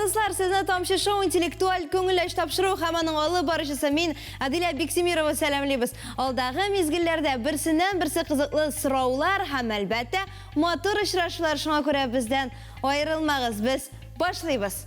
дуслар, сезне Тамчы шоу интеллектуаль күңел ач тапшыру һәм аның алып баручысы мин, Адилә Биксимирова сәламлибез. Алдагы мизгелләрдә берсеннән-берсе кызыклы сораулар һәм, әлбәттә, матур очрашулар, шуңа күрә бездән аерылмагыз. Без башлыйбыз.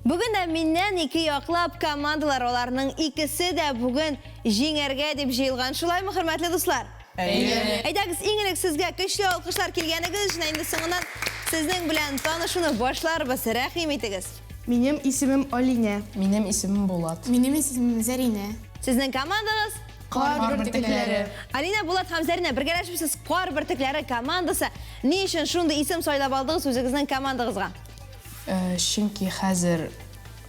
Бүген дә миннән ике яклап командалар, аларның икесе дә бүген җиңәргә дип җыелган. Шулаймы, хөрмәтле дуслар? Әйе. Әйдәгез, иң элек сезгә көчле алкышлар килгәнегез өчен, ә инде соңыннан сезнең белән танышуны башларбыз. Рәхим итегез. Минем исемем Алинә. Минем исемем Булат. Минем исемем Зәринә. Сезнең командагыз? Кар бөртекләре. Алинә, Булат һәм Зәринә, бергәләшеп сез Кар бөртекләре командасы. Ни өчен шундый исем сайлап алдыгыз үзегезнең командагызга? Чөнки хәзер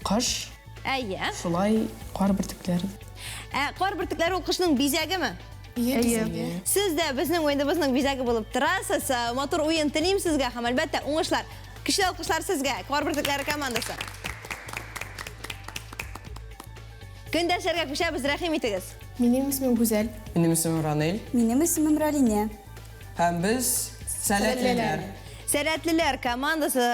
кыш. Әйе. Шулай кар бөртекләре. Ә кар бөртекләре ул кышның бизәгеме? Әйе, бизәге. Сез дә безнең уеныбызның бизәге булып торасыз. Матур уен телим сезгә һәм, әлбәттә, уңышлар. Көчле алкышлар сезгә, Кар бөртекләре командасы. Көндәшләргә күчәбез, рәхим итегез. Минем исемем Гүзәл. Минем исемем Ранель. Минем исемем Ралинә. Һәм без Сәләтлеләр. Сәләтлеләр командасы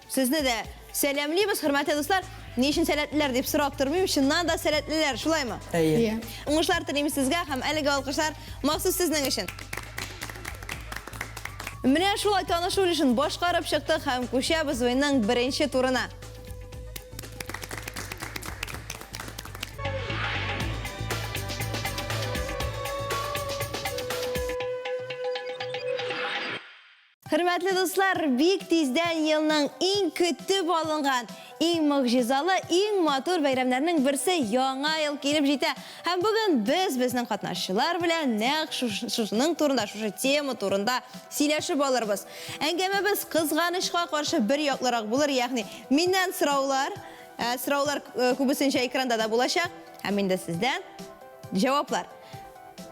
сезне дә сәламлибез, хөрмәтле дуслар. Ни өчен сәләтлеләр дип сорап тормыйм, чыннан да сәләтлеләр, шулаймы? Әйе. Уңышлар телим сезгә һәм әлеге алкышлар махсус сезнең өчен. Менә шулай танышу өлешен башкарып чыктык һәм күчәбез уенның беренче турына. Хөрмәтле дуслар, бик тиздән елның иң көтеп алынган, иң могҗизалы, иң матур бәйрәмнәрнең берсе Яңа ел килеп җитә. Һәм бүген без безнең катнашчылар белән нәкъ шушының турында, шушы тема турында сөйләшеп алырбыз. Әңгәмәбез кызганычка каршы бер яклырак булыр, ягъни миннән сораулар, ә сораулар күбесенчә экранда да булачак, һәм инде сездән җаваплар.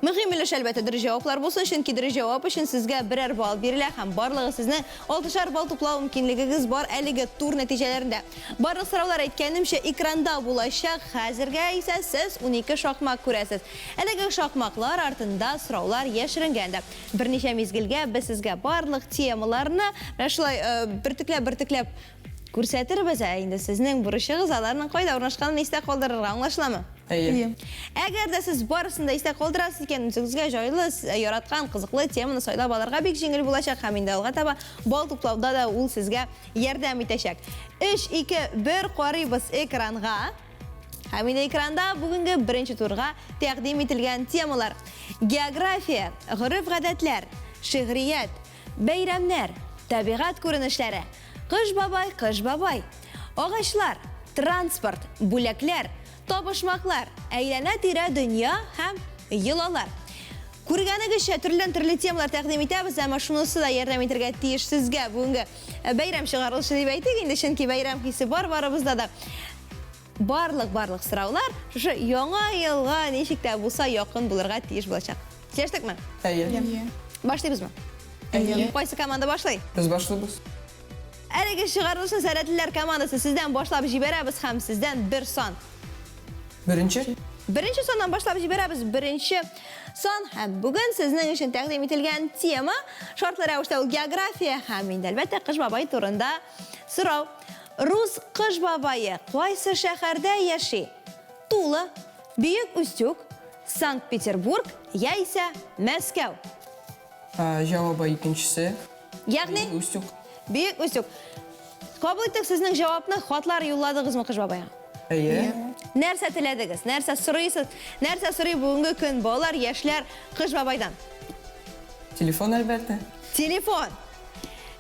Мөһим өлеш, әлбәттә, дөрес җаваплар булсын, чөнки дөрес җавап өчен сезгә берәр балл бирелә һәм барлыгы сезнең алтышар балл туплау мөмкинлегегез бар әлеге тур нәтиҗәләрендә. Барлык сораулар, әйткәнемчә, экранда булачак, хәзергә исә сез 12 шакмак күрәсез. Әлеге шакмаклар артында сораулар яшеренгән дә. Берничә мизгелгә без сезгә барлык темаларны менә шулай бөртекләп-бөртекләп күрсәтербез, ә инде сезнең бурычыгыз аларның кайда урнашканын истә калдырырга, аңлашыламы? Әйе. Әгәр дә сез барысын да истә калдырасыз икән, үзегезгә җайлы, яраткан, кызыклы теманы сайлап алырга бик җиңел булачак һәм инде алга таба балл туплауда да ул сезгә ярдәм итәчәк. 3, 2, 1, карыйбыз экранга. Һәм инде экранда бүгенге беренче турга тәкъдим ителгән темалар. География, гореф-гадәтләр, шигърият, бәйрәмнәр, табигать күренешләре, Кыш бабай, Кыш бабай, агачлар, транспорт, бүләкләр, табышмаклар, әйләнә-тирә дөнья һәм йолалар. Күргәнегезчә, төрледән-төрле темалар тәкъдим итәбез, әмма шунысы да ярдәм итәргә тиеш сезгә бүгенге бәйрәм чыгарылышы дип әйтик инде, чөнки бәйрәм хисе бар барыбызда да. Барлык барлык сораулар шушы яңа елга ничек тә булса якын булырга тиеш булачак. Сөйләштекме? Әйе. Әйе. Башлыйбызмы? Әйе. Кайсы команда башлый? Без башлыйбыз. Әлеге чыгарылышны сәләтлеләр командасы сездән башлап җибәрәбез һәм сездән бер сан. Беренче. Беренче саннан башлап җибәрәбез. Беренче сан һәм бүген сезнең өчен тәкъдим ителгән тема шартлы рәвештә ул география һәм инде әлбәттә Кыш бабай турында сорау. Рус Кыш бабае кайсы шәһәрдә яши? Тула, Бөек Устюг, Санкт-Петербург яисә Мәскәү? Җавабы икенчесе. Ягъни? Бөек Устюг. Бөек Устюг. Кабул иттек сезнең җавапны. Хатлар юлладыгызмы Кыш бабайга? Әйе. Нәрсә теләдегез? Нәрсә сорыйсыз? Нәрсә сорый бүгенге көн балалар, яшьләр Кыш бабайдан? Телефон, әлбәттә. Телефон.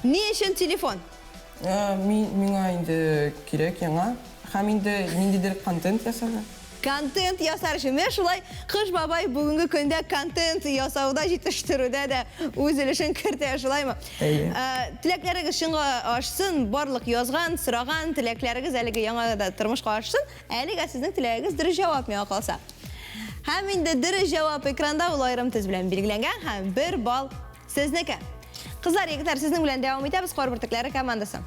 Ни өчен телефон? Мин, миңа инде кирәк яңа. Һәм инде ниндидер контент ясарга. Контент ясар өчен. Менә шулай Кыш бабай бүгенге көндә контент ясауда, җитештерүдә дә үз өлешен кертә, шулаймы? Әйе. Теләкләрегез чынга ашсын, барлык язган, сораган теләкләрегез әлеге яңа да тормышка ашсын. Әлегә сезнең теләгегез дөрес җавап миңа калса. Һәм инде дөрес җавап экранда ул аерым төс белән билгеләнгән һәм бер балл Сезнеке. Кызлар, егетләр, сезнең белән дәвам итәбез, Кар бөртекләре командасы.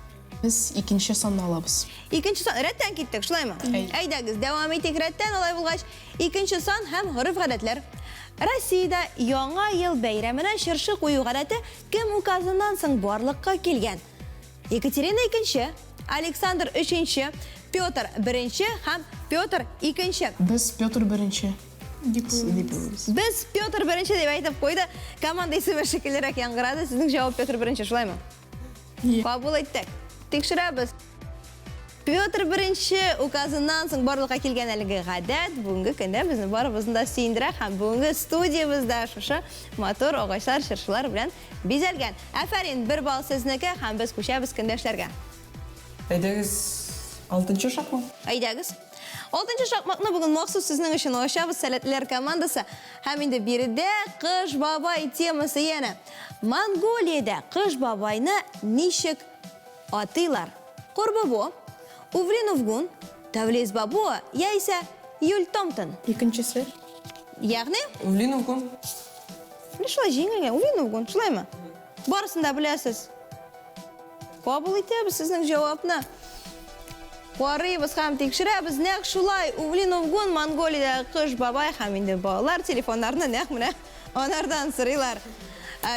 Без икенче санны алабыз. Икенче сан, рәттән киттек, шулаймы? Әйе. Әйдәгез, дәвам итик рәттән, алай булгач, икенче сан һәм гореф-гадәтләр. Россиядә Яңа ел бәйрәменә чыршы кую гадәте кем указыннан соң барлыкка килгән? Екатерина Икенче, Александр Өченче, Петр Беренче һәм Петр Икенче. Без Петр Беренче дип уйлыйбыз. Без Петр Беренче дип әйтеп куйды. Команда исеме шикеллерәк яңгырады. Сезнең җавап Петр Беренче, шулаймы? Кабул иттек. Тикшерәбез. Петр Беренче указыннан соң барлыкка килгән әлеге гадәт бүгенге көндә безне барыбызны да сөендерә һәм бүгенге студиябез дә шушы матур агачлар, чыршылар белән бизәлгән. Афәрин, бер балл сезнеке һәм без күчәбез көндәшләргә. Әйдәгез, алтынчы шакмак. Әйдәгез. Алтынчы шакмакны бүген махсус сезнең өчен ачабыз, Сәләтлеләр командасы. Һәм инде биредә Кыш бабай темасы янә. Монголиядә Кыш бабайны ничек атыйлар? Корбобо, Увлин-Увгун, Тавлиз Бабуа яисә Юль Томтон. Икенчесе. Ягъни? Увлин-Увгун. Менә шулай җиңел генә, Увлин-Увгун, шулаймы? Барысын да беләсез. Кабул итәбез сезнең җавапны. Карыйбыз һәм тикшерәбез. Нәкъ шулай, Увлин-Увгун, Монголиядәге Кыш бабай һәм инде балалар телефоннарны нәкъ менә Анардан сорыйлар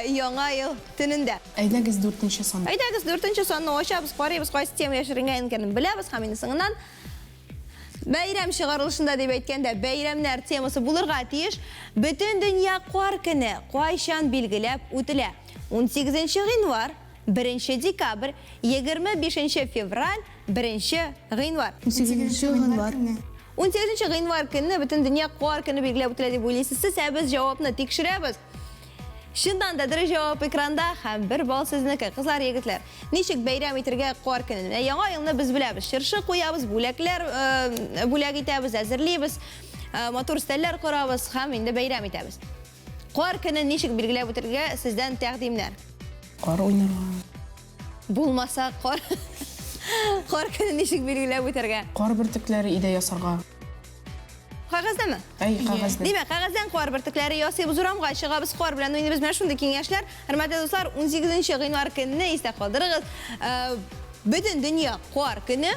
Яңа ел төнендә. Әйдәгез дүртенче санны. Әйдәгез дүртенче санны ачабыз, карыйбыз, кайсы тема яшеренгән икәнен беләбез һәм инде соңыннан бәйрәм чыгарылышында дип әйткәндә бәйрәмнәр темасы булырга тиеш. Бөтендөнья кар көне кайчан билгеләп үтелә? Унсигезенче гыйнвар, беренче декабрь, 25 февраль, беренче гыйнвар. Унсигезенче гыйнвар көне. Унсигезенче гыйнвар көнне Бөтендөнья кар көне билгеләп үтелә дип уйлыйсыз сез, ә без җавапны тикшерәбез. Чыннан да дөрес җавап экранда һәм бер балл сезнеке. Кызлар, егетләр, ничек бәйрәм итергә кар көнен? Менә Яңа елны без беләбез. Чыршы куябыз, бүләкләр э, бүләк итәбез, әзерлибез, э, матур өстәлләр корабыз һәм инде бәйрәм итәбез. Кар көнен ничек билгеләп үтергә сездән тәкъдимнәр? Кар уйнарга. Булмаса, кар кар көнен ничек билгеләп үтәргә? Кар бөртекләре өйдә ясарга. Кәгазьдәме? Әй, кәгазьдә. Димәк, кәгазьдән кар бөртекләре ясыйбыз, урамга чыгабыз, кар белән уйныйбыз. Менә шундый киңәшләр. Хөрмәтле дуслар, 18 гыйнвар көнне истә калдырыгыз. Э, бөтен дөнья кар көне.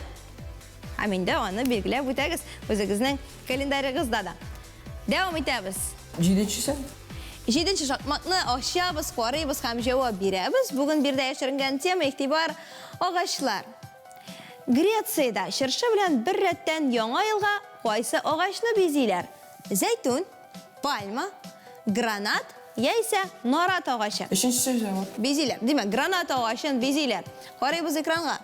Һәм инде аны билгеләп үтәгез үзегезнең календарегызда да. Дәвам итәбез. Җиденчесе. Җиденче шакмакны ачабыз, карыйбыз һәм җавап бирәбез. Бүген биредә яшеренгән тема игътибар агачлар. Грециядә чыршы белән бер рәттән Яңа елга кайсы агачны бизиләр? Зәйтүн, пальма, гранат яисә нарат агачы. Өченчесе җавап. Бизиләр. Димәк, гранат агачын бизиләр. Карыйбыз экранга.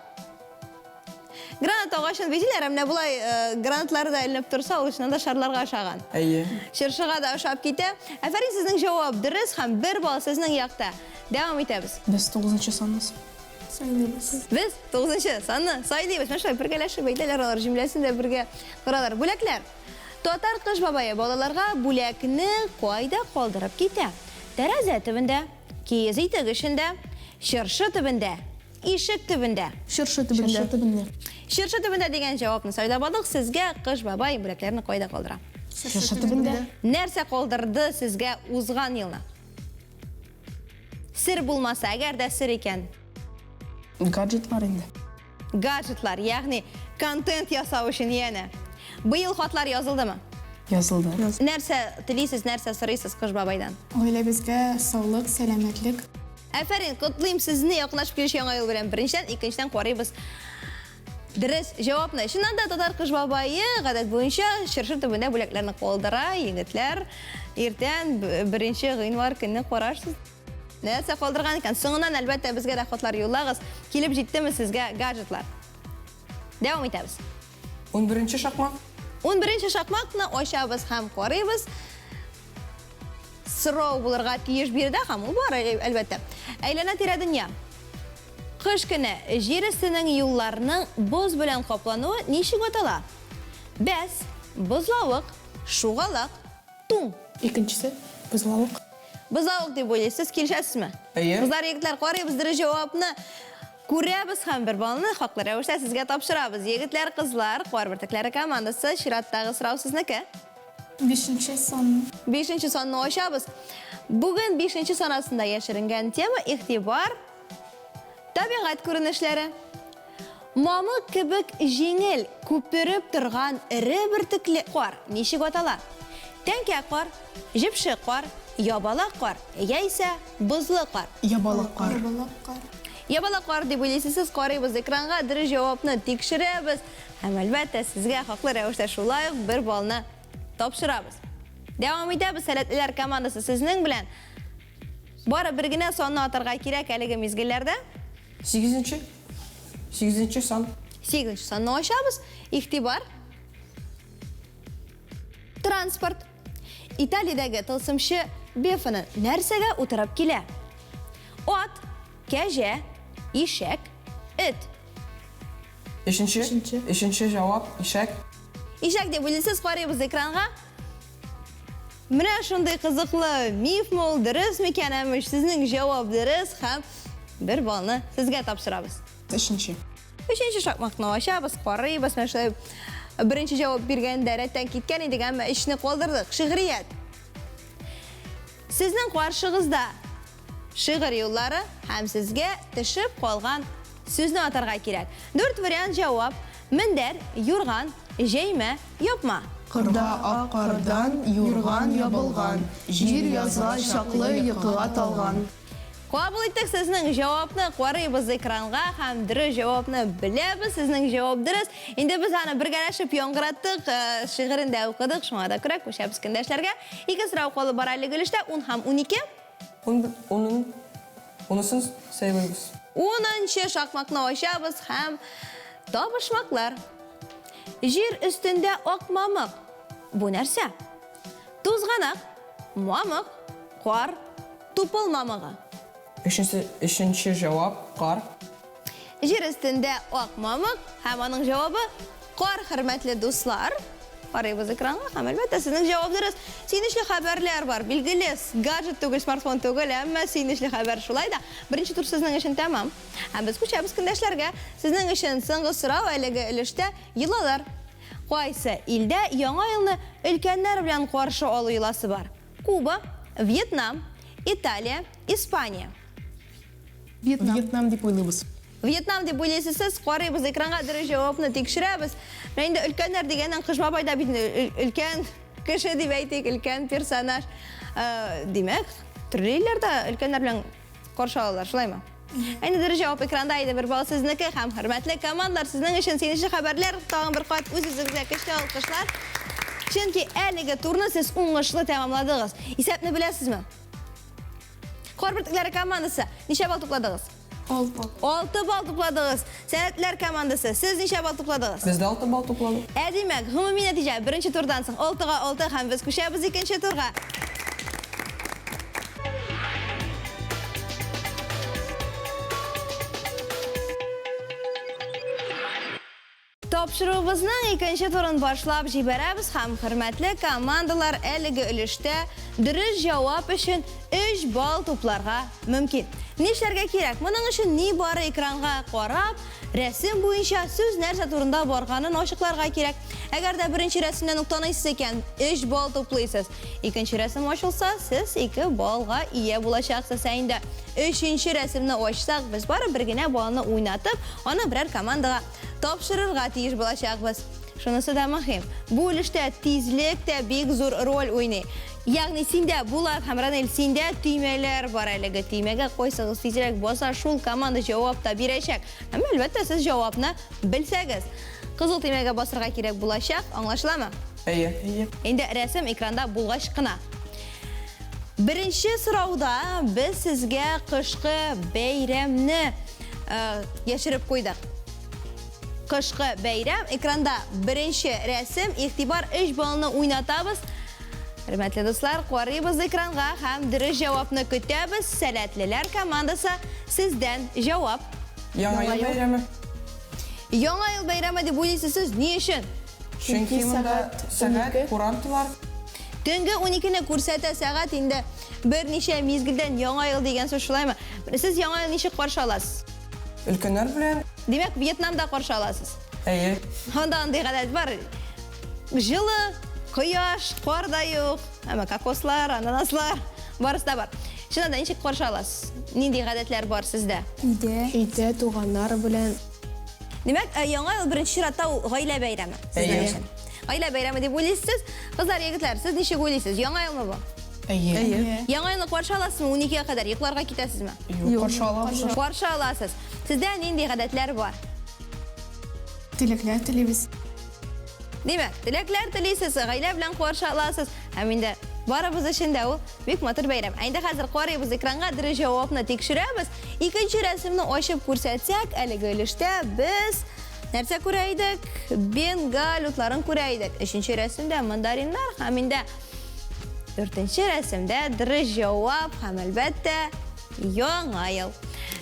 Гранат агачын бизиләр, ә менә болай э, гранатлары да эленеп торса, ул чыннан да шарларга ошаган. Әйе. Чыршыга да ошап китә. Афәрин, сезнең җавап дөрес һәм бер балл сезнең якта. Дәвам итәбез. Без тугызынчы санны сайлыйбыз. Без тугызынчы санны сайлыйбыз. Менә шулай бергәләшеп әйтәләр алар, җөмләсен дә бергә коралар. Бүләкләр. Татар Кыш бабае балаларга бүләкне кайда калдырып китә? Тәрәзә төбендә, киез итек эчендә, чыршы төбендә, Ишек төбендә. Чыршы төбендә. Чыршы төбендә. Чыршы төбендә дигән җавапны сайлап алдык. Сезгә Кыш бабай бүләкләрне кайда калдыра? Чыршы төбендә. Нәрсә калдырды сезгә узган елны? Сер булмаса, әгәр дә сер икән. Гаджетлар инде. Гаджетлар, ягъни контент ясау өчен янә. Быел хатлар язылдымы? Язылды. Нәрсә телисез, нәрсә сорыйсыз Кыш бабайдан? Гаиләбезгә саулык, сәламәтлек. Афәрин, котлыйм сезне якынлашып килүче Яңа ел белән. Беренчедән, икенчедән карыйбыз дөрес җавапны. Чыннан да татар Кыш бабае гадәт буенча чыршы төбендә бүләкләрне калдыра. Егетләр, иртән беренче гыйнвар көнне карарсыз. Нәрсә калдырган икән? Соңыннан, әлбәттә, безгә дә хатлар юллагыз. Килеп җиттеме сезгә гаджетлар? Дәвам итәбез. Унберенче шакмак. Унберенче шакмакны ачабыз һәм карыйбыз. Сорау булырга тиеш биредә һәм ул бар, әлбәттә. Әйләнә-тирә дөнья. Кыш көне җир өстенең юлларының боз белән каплануы ничек атала? Бәс, бозлавык, шугалак, туң. Икенчесе, бозлавык. Бозлавык дип уйлыйсыз, килешәсезме? Әйе. Кызлар, егетләр, карыйбыз дөрес җавапны. Күрәбез һәм бер баллны хаклы рәвештә сезгә тапшырабыз. Егетләр, кызлар, Кар бөртекләре командасы, чираттагы сорау сезнеке. Бишенче сан. Бишенче санны ачабыз. Бүген бишенче сан астында яшеренгән тема игътибар табигать күренешләре. Мамык кебек җиңел, күпереп торган эре бөртекле кар ничек атала? Тәңкә кар, җепшек кар, ябалак кар, яисә бозлы кар. Ябалак кар. Ябалак кар. Ябалак кар дип уйлыйсыз сез, карыйбыз экранга, дөрес җавапны тикшерәбез. Һәм әлбәттә, сезгә хаклы рәвештә шулай ук бер баллны тапшырабыз. Дәвам итәбез, сәләтлеләр командасы сезнең белән. Бары бер генә санны атарга кирәк әлеге мизгелләрдә. Сигезенче. Сигезенче сан. Сигезенче санны ачабыз. Игътибар. Транспорт. Италиядәге тылсымчы Бефаны нәрсәгә утырып килә? Ат, кәҗә, ишәк, эт. Өченче. Өченче. Өченче җавап, ишәк. Ишәк дип уйлыйсыз, карыйбыз экранга. Менә шундый кызыклы мифмы ул, дөрес микән, әмма сезнең җавап дөрес һәм бер баллны сезгә тапшырабыз. Өченче. Өченче шакмакны ачабыз, карыйбыз. Менә шулай беренче җавап биргәндә рәттән киткән идек, әмма өчне калдырдык. Шигърият. Сезнең каршыгызда шигырь юллары һәм сезгә төшеп калган сүзне атарга кирәк. Дүрт вариант җавап: мендәр, юрган, җәймә, япма. Кырда ак кардан юрган ябылган, Җир язга чаклы йокыга талган. Кабул иттек сезнең җавапны, карыйбыз экранга һәм дөрес җавапны беләбез. Сезнең җавап дөрес. Инде без аны бергәләшеп яңгыраттык, э, шигырен дә укыдык, шуңа да күрә күчәбез көндәшләргә. Ике сорау калып бара әлеге өлештә, 10 һәм 12. Ун, унын, унысын сайлыйбыз. Унынчы шакмакны ачабыз һәм табышмаклар. Җир өстендә ак мамык. Бу нәрсә? Тузганак, мамык, кар, тупыл мамыгы. Өченче, өченче җавап, кар. Җир өстендә ак мамык һәм аның җавабы кар, хөрмәтле дуслар. Карыйбыз экранга һәм әлбәттә сезнең җавап дөрес. Сөенечле хәбәрләр бар. Билгеле, гаджет түгел, смартфон түгел, әмма сөенечле хәбәр шулай да. Беренче тур сезнең өчен тәмам. Һәм без күчәбез көндәшләргә. Сезнең өчен соңгы сорау әлеге өлештә йолалар. Кайсы илдә яңа елны өлкәннәр белән каршы алу йоласы бар? Куба, Вьетнам, Италия, Испания. Вьетнам. Вьетнам дип уйлыйбыз. Вьетнам дип уйлыйсыз сез, карыйбыз экранга, дөрес җавапны тикшерәбез. Менә инде өлкәннәр дигәннән Кыш бабай да бит инде өлкән кеше дип әйтик, өлкән персонаж. Э, димәк, төрле илләрдә өлкәннәр белән каршы алалар, шулаймы? Инде дөрес җавап экранда иде, бер балл сезнеке һәм хөрмәтле командалар, сезнең өчен сөенечле хәбәрләр, тагын бер кат үз-үзегезгә көчле алкышлар. Чөнки әлеге турны сез уңышлы тәмамладыгыз. Исәпне беләсезме? Кар бөртекләре командасы, ничә балл тупладыгыз? Алты. 6 балл тупладыгыз. Сәләтләр командасы, сез ничә балл тупладыгыз? Без дә 6 балл тупладык. Ә димәк, гомуми нәтиҗә беренче турдан соң 6-га 6 һәм без күчәбез икенче турга. Тапшыруыбызның икенче турын башлап җибәрәбез һәм хөрмәтле командалар әлеге өлештә дөрес җавап өчен 3 балл тупларга мөмкин. Нишләргә кирәк? Моның өчен ни бары экранга карап, рәсем буенча сүз нәрсә турында барганын ачыкларга кирәк. Әгәр дә беренче рәсемнән үк таныйсыз икән, 3 балл туплыйсыз. Икенче рәсем ачылса, сез 2 баллга ия булачаксыз. Ә инде өченче рәсемне ачсак, без бары бер генә баллны уйнатып, аны берәр командага тапшырырга тиеш булачакбыз. Шунысы да мөһим. Бу өлештә тизлек тә бик зур роль уйный. Ягъни синдә Булат һәм Ранель, синдә төймәләр бар әлеге. Төймәгә кайсыгыз тизрәк баса, шул команда җавап та бирәчәк. Әмма әлбәттә сез җавапны белсәгез. Кызыл төймәгә басырга кирәк булачак, аңлашыламы? Әйе. Әйе. Инде рәсем экранда булгач кына. Беренче сорауда без сезгә кышкы бәйрәмне э, яшереп куйдык. Кышкы бәйрәм экранда беренче рәсем, игътибар 3 баллны уйнатабыз. Хөрмәтле дуслар, карыйбыз экранга һәм дөрес җавапны көтәбез. Сәләтлеләр командасы сездән җавап. Яңа ел бәйрәме. Яңа ел бәйрәме дип уйлыйсыз сез ни өчен? Чөнки монда сәгать сәгать, 12. курантлар. Төнге 12-не күрсәтә сәгать инде берничә мизгелдән Яңа ел дигән сүз шулаймы? Сез Яңа ел ничек каршы аласыз? Өлкәннәр белән. Димәк, Вьетнамда каршы аласыз. Әйе. Анда андый гадәт бар. Җылы, кояш, кар да юк, әмма кокослар, ананаслар барысы да бар. Чыннан да ничек каршы аласыз? Нинди гадәтләр бар сездә? Өйдә. Өйдә туганнар белән. Димәк, э, Яңа ел беренче чиратта ул гаилә бәйрәме сезнең Әйе. өчен. Гаилә бәйрәме дип уйлыйсыз. Кызлар, егетләр, сез ничек уйлыйсыз? Яңа елмы бу? Әйе. Яңа елны каршы аласызмы? 12-гә кадәр йокларга китәсезме? Юк, каршы алабыз. Каршы аласыз. Сездә нинди гадәтләр бар? Теләкләр телибез. Димәк, теләкләр телисез, гаилә белән каршы аласыз. Һәм инде барыбыз өчен дә ул бик матур бәйрәм. Ә инде хәзер карыйбыз экранга, дөрес җавапны тикшерәбез. Икенче рәсемне ачып күрсәтсәк, әлеге өлештә без нәрсә күрә идек? Бенгаль утларын күрә идек. Өченче рәсемдә мандариннар һәм инде дүртенче рәсемдә дөрес җавап һәм әлбәттә Яңа ел.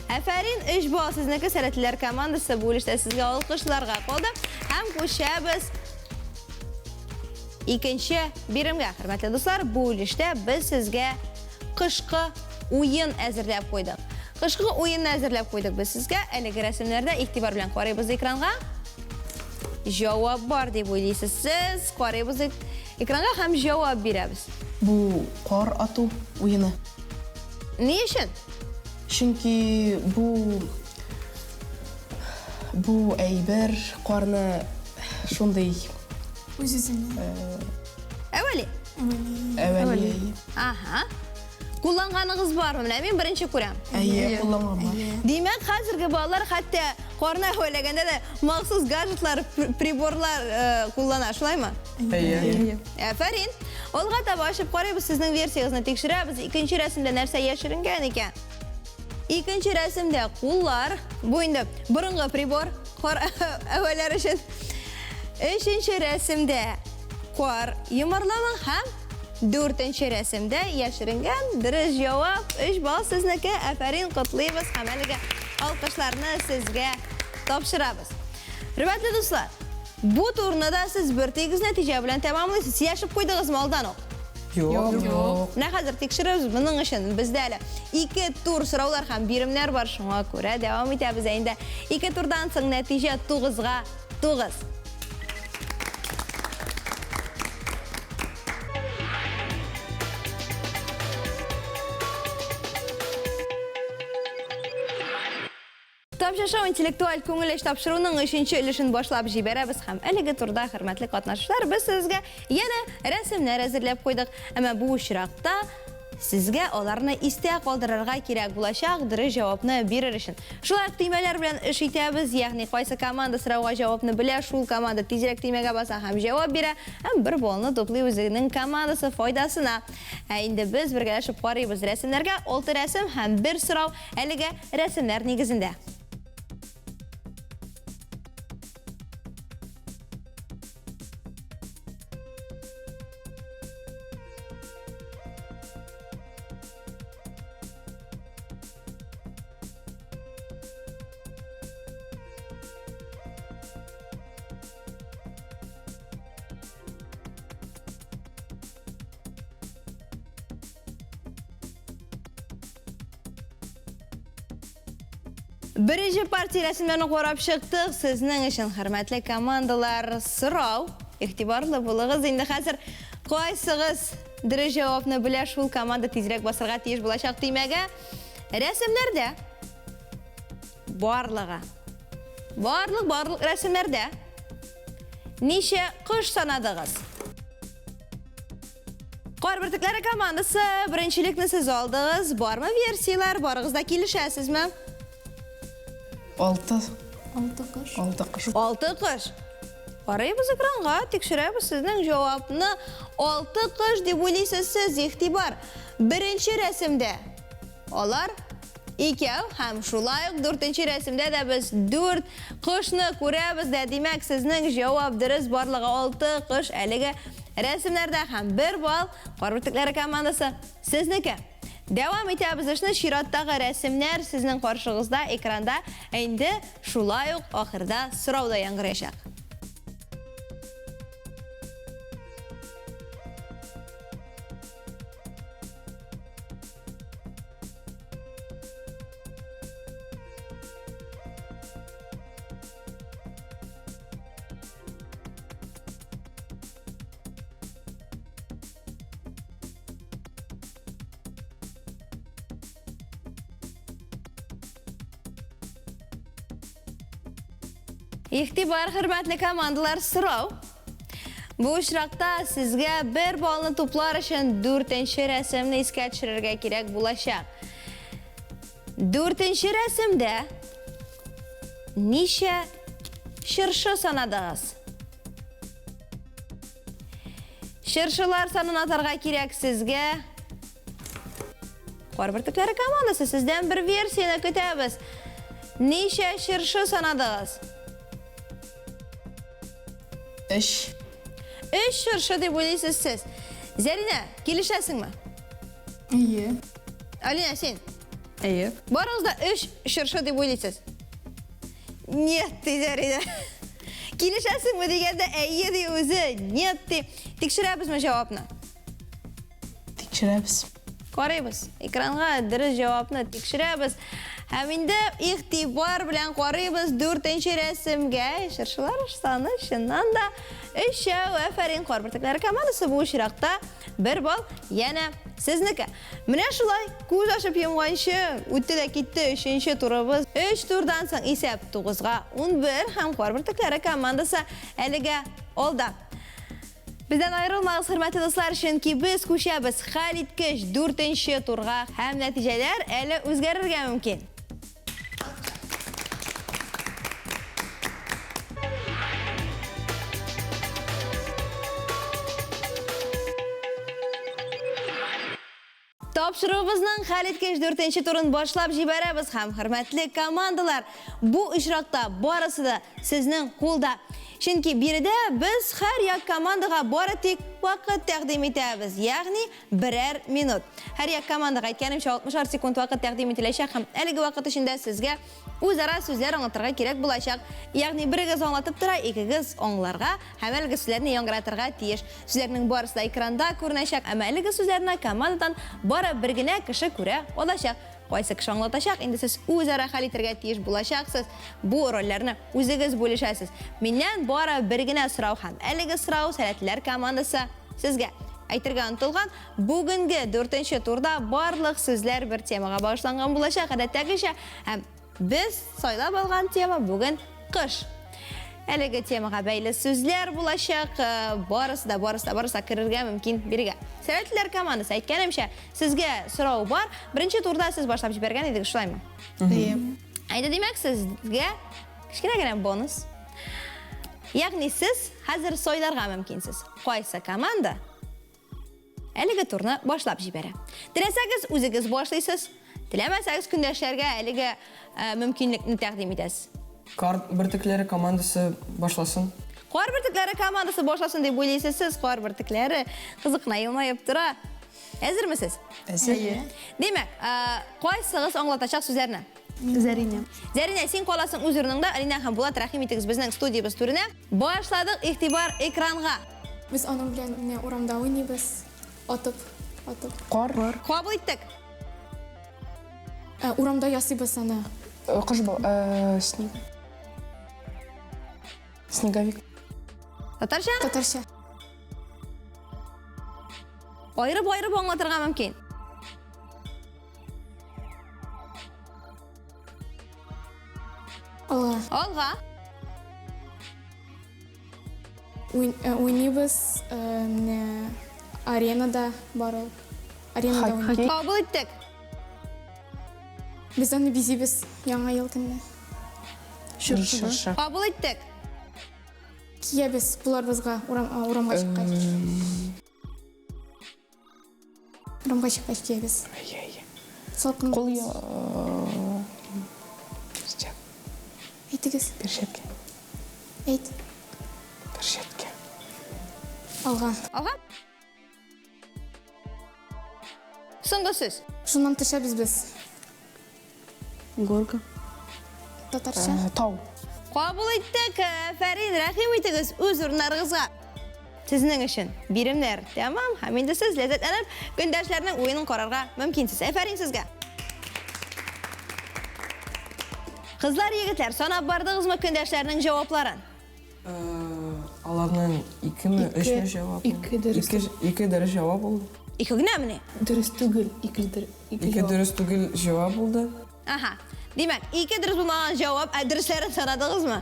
Әфәрин, 3 балл сезнеке сәләтлеләр командасы бу өлештә сезгә алкышларга калды. Һәм күчәбез икенче биремгә. Хөрмәтле дуслар, бу өлештә без сезгә кышкы уен әзерләп куйдык. Кышкы уенны әзерләп куйдык без сезгә. Әлеге рәсемнәрдә игътибар белән карыйбыз экранга. Җавап бар дип уйлыйсыз сез. Карыйбыз экранга һәм җавап бирәбез. Бу кар ату уены. Ни өчен? Чөнки бу бу әйбер карны шундый Үз-үзенә. Әвәли. Әвәли. Ага. Кулланганыгыз бармы? Менә мин беренче күрәм. Әйе, кулланган бар. Димәк, хәзерге балалар хәтта карны әвәләгәндә дә махсус гаджетлар, приборлар э, куллана, шулаймы? Әйе. Әфәрин. Алга таба ачып карыйбыз, сезнең версиягезне тикшерәбез. Икенче рәсемдә нәрсә яшеренгән икән? Икенче рәсемдә куллар. Бу инде борынгы прибор, кар әвәләр өчен. Өченче рәсемдә кар йомарлама һәм дүртенче рәсемдә яшеренгән дөрес җавап. Өч балл сезнеке. Әфәрин, котлыйбыз һәм әлеге алкышларны сезгә тапшырабыз. Хөрмәтле дуслар, бу турны да сез бер тигез нәтиҗә белән тәмамлыйсыз. Сөйләшеп куйдыгызмы алдан ук? Юк. Юк. Менә хәзер тикшерәбез. Моның өчен бездә әле ике тур сораулар һәм биремнәр бар. Шуңа күрә дәвам итәбез. Ә инде ике турдан соң нәтиҗә 9-га 9. Тамчы шоу интеллектуаль күңел эш тапшыруның өченче өлешен башлап җибәрәбез һәм әлеге турда, хөрмәтле катнашучылар, без сезгә янә рәсемнәр әзерләп куйдык. Әмма бу очракта сезгә аларны истә калдырырга кирәк булачак, дөрес җавапны бирер өчен. Шулай ук төймәләр белән эш итәбез, ягъни кайсы команда сорауга җавапны белә, шул команда тизрәк төймәгә баса һәм җавап бирә, һәм бер баллны туплый үзенең командасы файдасына. Ә инде без бергәләшеп карыйбыз рәсемнәргә. Алты рәсем һәм бер сорау әлеге рәсемнәр нигезендә. Беренче партия рәсемнәрен карап чыктык. Сезнең өчен, хөрмәтле командалар, сорау. Игътибарлы булыгыз. Инде хәзер кайсыгыз дөрес җавапны белә, шул команда тизрәк басырга тиеш булачак төймәгә. Рәсемнәрдә барлыгы. Барлык, барлык рәсемнәрдә ничә кош санадыгыз? Кар бөртекләре командасы, беренчелекне сез алдыгыз. Бармы версияләр? Барыгыз да килешәсезме? Алты. Алты кош. Алты кош. Алты кош. Карыйбыз экранга, тикшерәбез сезнең җавапны. Алты кош дип уйлыйсыз сез, игътибар. Беренче рәсемдә алар икәү һәм шулай ук дүртенче рәсемдә дә без дүрт кошны күрәбез дә. Димәк, сезнең җавап дөрес, барлыгы алты кош әлеге рәсемнәрдә һәм бер балл Кар бөртекләре командасы сезнеке. Дәвам итәбез эшне. Чираттагы рәсемнәр сезнең каршыгызда экранда. Ә инде шулай ук ахырда сорау да яңгыраячак. Игътибар, хөрмәтле командалар, сорау. Бу очракта сезгә бер баллны туплар өчен дүртенче рәсемне искә төшерергә кирәк булачак. Дүртенче рәсемдә ничә чыршы санадыгыз? Чыршылар санын атарга кирәк сезгә. Кар бөртекләре командасы, сездән бер версияне көтәбез. Ничә чыршы санадыгыз? Өч. Өч чыршы дип уйлыйсыз сез. Зәринә, килешәсеңме? Әйе. Алина, син? Әйе. Барыгыз да өч чыршы дип уйлыйсыз. Нет, ди Зәринә. Килешәсеңме дигәндә әйе ди үзе, нет ди. Тикшерәбезме җавапны? Тикшерәбез. Карыйбыз. Экранга дөрес җавапны тикшерәбез. Һәм инде игътибар белән карыйбыз дүртенче рәсемгә. Чыршылар саны чыннан да өчәү. Афәрин, кар бөртекләре командасы бу очракта бер балл янә сезнеке. Менә шулай күз ачып йомганчы үтте дә китте өченче турыбыз. Өч турдан соң исәп 9-га 11 һәм кар бөртекләре командасы әлегә алда. Бездән аерылмагыз, хөрмәтле дуслар, чөнки без күчәбез хәлиткеч дүртенче турга һәм нәтиҗәләр әле үзгәрергә мөмкин. Тапшыруыбызның хәлиткеч дүртенче турын башлап җибәрәбез һәм хөрмәтле командалар, бу очракта барысы да сезнең кулда. Чөнки биредә без һәр як командага бары тик вакыт тәкъдим итәбез, ягъни берәр минут. Һәр як командага әйткәнемчә 60 секунд вакыт тәкъдим ителәчәк һәм әлеге вакыт эчендә сезгә үзара сүзләр аңлатырга кирәк булачак. Ягъни берегез аңлатып тора, икегез аңларга һәм әлеге сүзләрне яңгыратырга тиеш. Сүзләрнең барысы да экранда күренәчәк, әмма әлеге сүзләрне командадан бары бер генә кеше күрә алачак. Кайсы кеше аңлатачак, инде сез үзара хәл итәргә тиеш булачаксыз. Бу рольләрне үзегез бүлешәсез. Миннән бары бер генә сорау һәм әлеге сорау сәләтлеләр командасы сезгә. Әйтергә онытылган, бүгенге дүртенче турда барлык сүзләр бер темага багышланган булачак, гадәттәгечә, һәм Без сайлап алган тема бүген кыш. Әлеге темага бәйле сүзләр булачак, э, барысы да, барысы да, барысы да керергә мөмкин бирегә. Сәләтлеләр командасы, әйткәнемчә, сезгә сорау бар. Беренче турда сез башлап җибәргән идегез, шулаймы? Әйе. Әйдә, димәк, сезгә кечкенә генә бонус. Ягъни сез хәзер сайларга мөмкинсез. Кайсы команда Әлеге турны башлап җибәрә. Теләсәгез, үзегез башлыйсыз, теләмәсәгез, көндәшләргә әлеге э, мөмкинлекне тәкъдим итәсез. Кар бөртекләре командасы башласын. Кар бөртекләре командасы башласын дип уйлыйсыз сез, кар бөртекләре кызык кына елмаеп тора. Әзерме сез? Әзер. Димәк, э, кайсыгыз аңлатачак сүзләрне? Зәринә. Зәринә, син каласың үз урыныңда. Алинә һәм Булат, рәхим итегез безнең студиябез түренә. Башладык, игътибар экранга. Без аның белән менә урамда уйныйбыз. Атып, атып. Кар. Кабул иттек. Ә, урамда ясыйбыз аны. Кыш бал, снег. Снеговик. Татарча? Татарча. Аерып-аерып аңлатырга мөмкин. Алга. Алга. Э, уйныйбыз э, менә аренада бар ул. Аренада уйныйбыз. Кабул иттек. Без аны бизибез Яңа ел көнне. Чыршы. Кабул иттек. Киябез боларыбызга урам, урамга чыккач. Урамга чыккач киябез. Әйе, әйе. Салкын. Кул я... Перчатка. Әйтегез. Перчатка. Әйт. Перчатка. Алга. Алга. Соңгы сүз. Шуннан төшәбез без. Горка. Татарча. Э, тау. Кабул иттек. Афәрин, рәхим итегез үз урыннарыгызга. Сезнең өчен биремнәр тәмам һәм инде сез ләззәтләнеп көндәшләрнең уенын карарга мөмкинсез. Афәрин сезгә. Кызлар, егетләр, санап бардыгызмы көндәшләрнең җавапларын? Э, аларның икеме, өчме җавап? Ике дөрес. Ике дөрес җавап булды. Ике генәмени? Дөрес түгел, ике дөрес. Ике дөрес түгел җавап булды. Аһа. Димәк, ике дөрес булмаган җавап, ә дөресләрен санадыгызмы?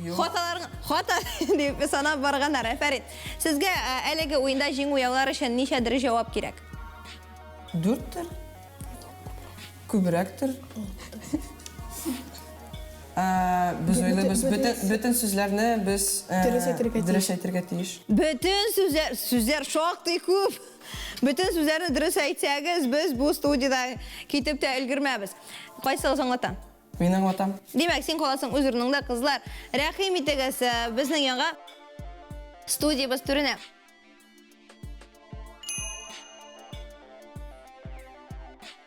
Юк. Хаталарың хата дип санап барганнар. Әфәрин. Сезгә э, әлеге уенда җиңү яулар өчен ничә дөрес җавап кирәк? Дүрттер? Күбрәктер? Ә, Без уйлыйбыз, бөтен, бөтен сүзләрне без э, Дөрес әйтергә тиеш. дөрес әйтергә тиеш. Бөтен сүзләр, сүзләр шактый күп. Бөтен сүзләрне дөрес әйтсәгез, без бу студиядә китеп тә өлгермәбез. Кайсыгыз аңлата? Мин аңлатам. Димәк, син каласың үз урыныңда, кызлар. Рәхим итегез э, безнең янга студиябез түренә.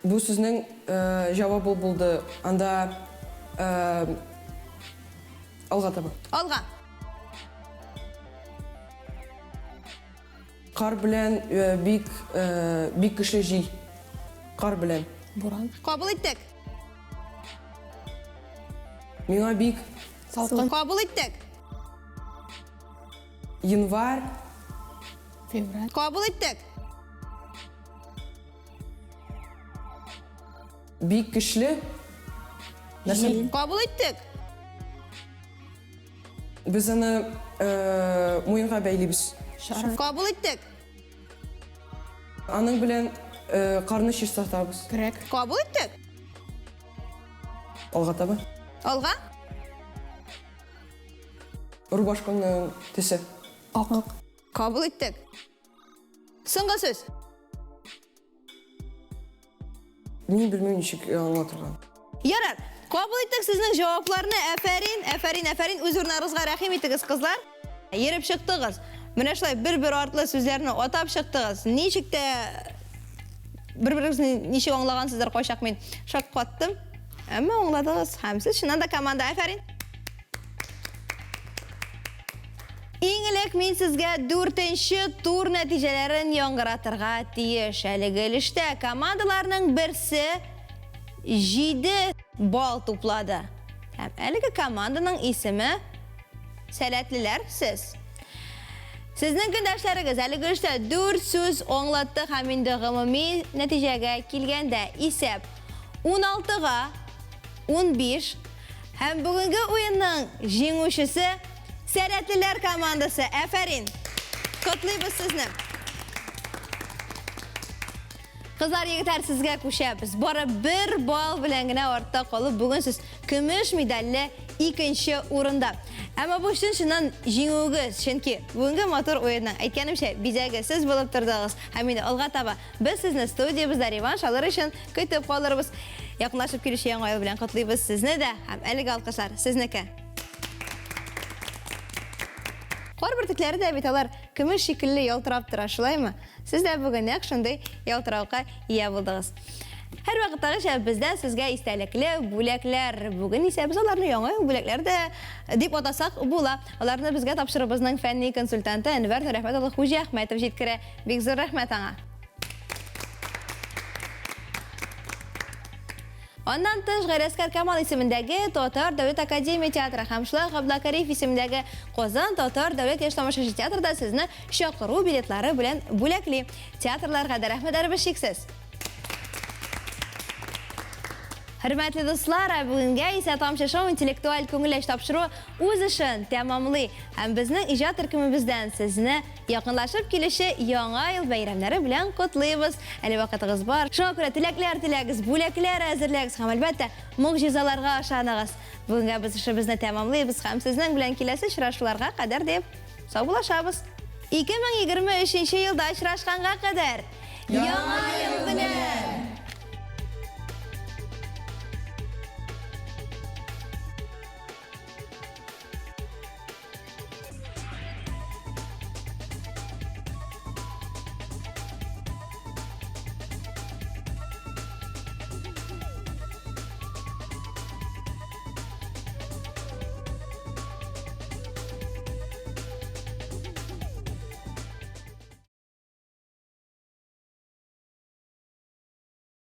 Бу сүзнең э, җавабы булды. Анда э, алга таба. Алга. Кар белән э, бик э, бик көчле җил. Кар белән. Буран. Кабул иттек. Миңа бик Салкын. Кабул иттек. январь, Февраль. Кабул иттек. бик көчле. Нәрсә? Кабул иттек. Без аны э, муенга бәйлибез. Шарф. Кабул иттек. Аның белән э, карны чистартабыз. Көрәк. Кабул иттек. Алга таба. Алга. Рубашканың төсе. Ак. Кабул иттек. Соңгы сүз. Мин белмим ничек аңлатырга. Ярар. Кабул иттек сезнең җавапларны. Әфәрин, әфәрин, әфәрин. Үз урыннарыгызга рәхим итегез, кызлар. Ерып чыктыгыз. Менә шулай бер-бер артлы сүзләрне атап чыктыгыз. Ничек тә бер-берегезне ничек аңлагансыздыр кайчак мин шаккаттым. Әмма аңладыгыз һәм сез чыннан да команда. Әфәрин. Иң элек мин сезгә дүртенче тур нәтиҗәләрен яңгыратырга тиеш. Әлеге өлештә командаларның берсе 7 балл туплады. Һәм әлеге команданың исеме Сәләтлеләр сез. Сезнең көндәшләрегез әлеге өлештә 4 сүз аңлатты һәм инде гомуми нәтиҗәгә килгәндә исәп 16-га 15 һәм бүгенге уенның җиңүчесе Сәләтлеләр командасы. Әфәрин! Котлыйбыз сезне. Кызлар, егетләр, сезгә күчәбез. Бары бер балл белән генә артта калып, бүген сез көмеш медальле икенче урында. Әмма бу чын-чыннан җиңүегез, чөнки бүгенге матур уенның, әйткәнемчә, бизәге сез булып тордыгыз. Һәм инде алга таба без сезне студиябездә реванш алыр өчен көтеп калырбыз. Якынлашып килүче яңа ел белән котлыйбыз сезне дә, һәм әлеге алкышлар сезнеке. Кар бөртекләре дә бит алар көмеш шикелле ялтырап тора, шулаймы? Сез дә бүген нәкъ шундый ялтыравыкка ия булдыгыз. Һәрвакыттагыча бездән сезгә истәлекле бүләкләр. Бүген исә без аларны яңа ел бүләкләре дә дип атасак була. Аларны безгә тапшырыбызның фәнни консультанты Әнвәр Нурәхмәт улы Хуҗиәхмәтов җиткерә. Бик зур рәхмәт аңа. Аннан тыш Галиәсгар Камал исемендәге Татар дәүләт академия театры һәм шулай ук Габдулла Кариев исемендәге Казан татар дәүләт яшь тамашачы театры да сезне чакыру билетлары белән бүләкли. Театрларга да рәхмәтләребез чиксез. Хөрмәтле дуслар, ә бүгенгә исә Тамчы шоу интеллектуаль күңел тапшыруы үз эшен тәмамлый. Һәм безнең иҗат төркемебездән сезне якынлашып килүче Яңа ел бәйрәмнәре белән котлыйбыз. Әле вакытыгыз бар. Шуңа күрә теләкләр теләгез, бүләкләр әзерләгез һәм әлбәттә, могҗизаларга ышаныгыз. Бүгенгә без эшебезне тәмамлыйбыз һәм сезнең белән киләсе очрашуларга кадәр дип саубуллашабыз. 2023 елда очрашканга кадәр Яңа ел белән!